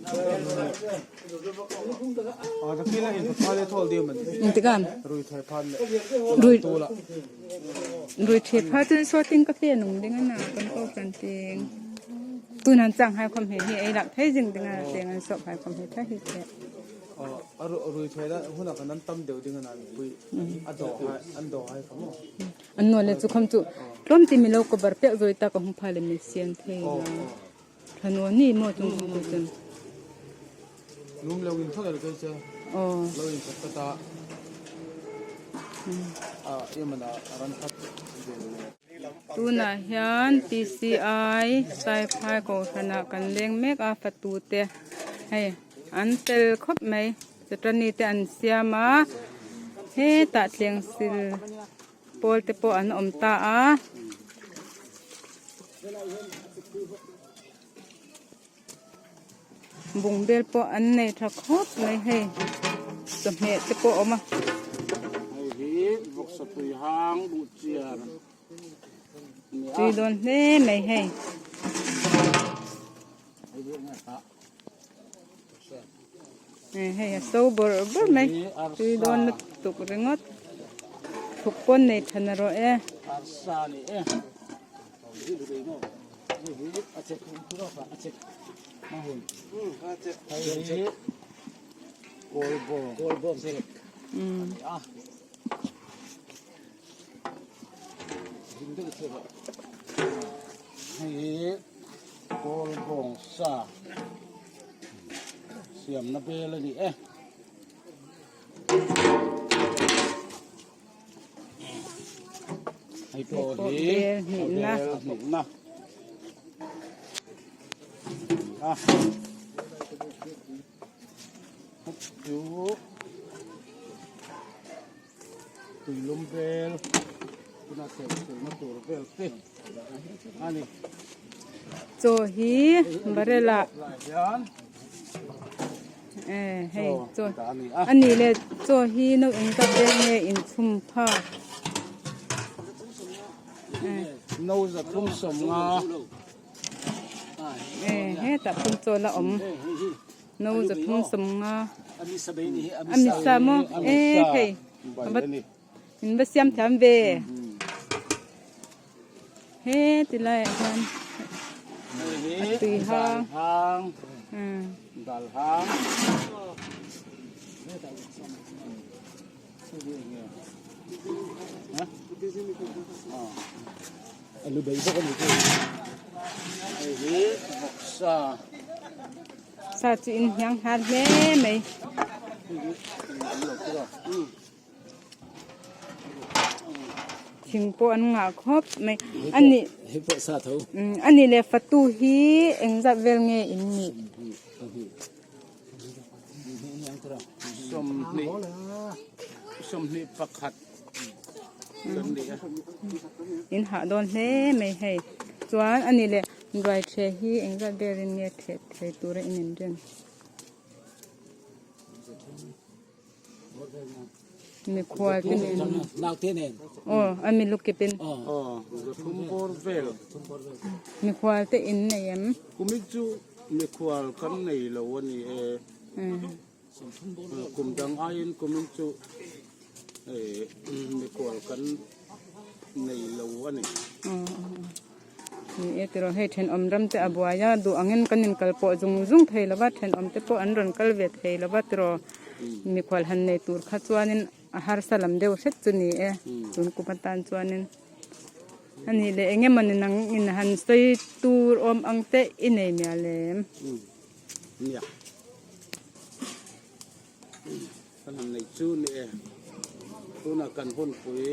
Rui the pha chun so ting ka fe nung ding ana kan ko kan ting tun han chang hai khom he hi ei lak thei jing ding a teng an sop hai khom he tha hi che an no le chu khom chu tlom ti mi lo ko bar pek zoi ta ka hung pha le mi sian thei la thano ni mo chung khom ku chun Lum lo in thawk el che. Oh. Lo in thawk ta ta. A yamana ran khat ve le. Tunah hian PCI Saiphai Kohhranah kan leng mek a fatu te hei an fel khawp mai chutani te an siam a hetah thleng sil pawl te pawh an awm ta a. Bungbel pawh an nei tha khawp mai hei chawhmeh te pawh a awm a. Hei hi vawksa tui hang buh chiar a ni a. Tui dawn hle mai hei. Hei a so bawrh bawrh mai tui dawn lutuk ringawt thuk pawn nei tha na rawh e. Arsa a ni e. Siamna bel a ni e. Hei pawh hi bel hnihna a chu tuilum bel tuna theh chhunna tur vel te a ni. Chaw hi barrel ah hei chaw a nih leh chaw hi no eng tak vel nge inchhum phak no zathum sawmnga hetah pawn chaw la awm no zathum sawmnga a misa maw e hei in va siam thiam ve. He ti lai ah hian a tui hang dal hang alu bei bawk ani chu hei hi vawksa sa chu in hiang hal hle mai. Thing pawh an ngah khawp mai a nih a nih leh fatu hi engzat vel nge in nih in hah dawn hle mai hei chuan a nih leh ruai ṭheh hi engzat velin nge ṭheh thei tura in inrin. Mikhual te nen aw a mi lukip in mikhual te in nei em kumit chu mikhual kan nei lo a ni e kum dang aiin kumin chu mikhual kan nei lo a ni. Ni e tiraw hei thenawm ram te a buai a duh angin kan inkal pawh zung zung thei lo va thenawm te pawh an rawn kal ve thei lo va tiraw mikhual han nei tur kha chuanin a harsa lam deuh hret chu ni e tun kum atan chuanin a nih leh eng emawni nang in han sawi tur awm ang te i nei mial em. Nia kan han nei chu ni e tunah kan hunpui.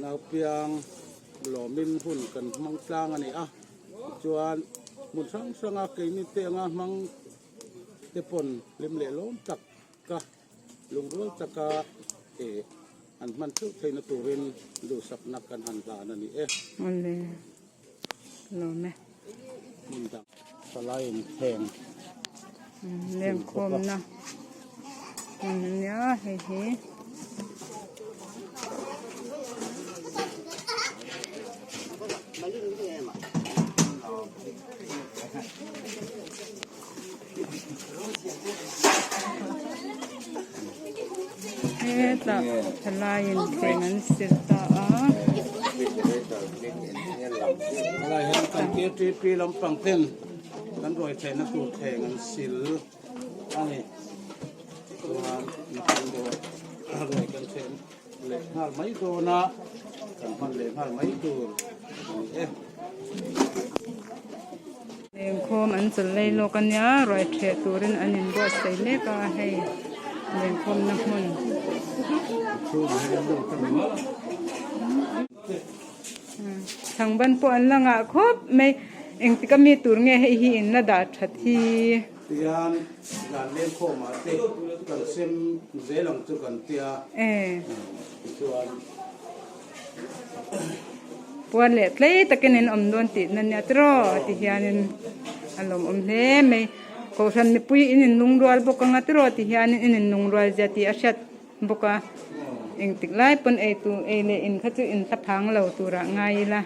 Naupiang lawmin hun kan hmang tlang a ni a, tichuan hmun hrang hranga keini te anga hmang te pawn hlim leh lawm tak ka lungrual taka eh an hman theuh theihna turin duhsakna kan han hlan a ni e. Awle lawm e. Hmun dang palai in thleng. Lengkhawmna hmun a nia hei hi. Tah thalaiin thleng an sil ta a. Helai hian kan KTP lampang ten kan ruai theihna tur thleng an sil a ni. Chuan mipui deuh ruai kan then leh nghal mai dawn a, kan hman leh nghal mai tur a ni e. Lengkhawm an chawl lei lawk a nia, ruai ṭheh turin an inbuatsaih mek a, hei lengkhawmna hmun. Chhangban pawh an la ngah khawp mai, engtik a mi tur nge hei hi in la dah ṭhat hi. Tihian zan lengkhawmah te kan sem zel ang chu kan tia, tichuan. Puan leh tlei takin in awm dawn tih na nia tiraw ti hianin a lawmawm hle mai. Kohhran mipui in inlungrual bawk anga tiraw ti hianin in inlungrual zia tih a hriat bawk a. Engtik lai pawn ei tur ei leh in kha chu in hla phang lo turah ngai ila.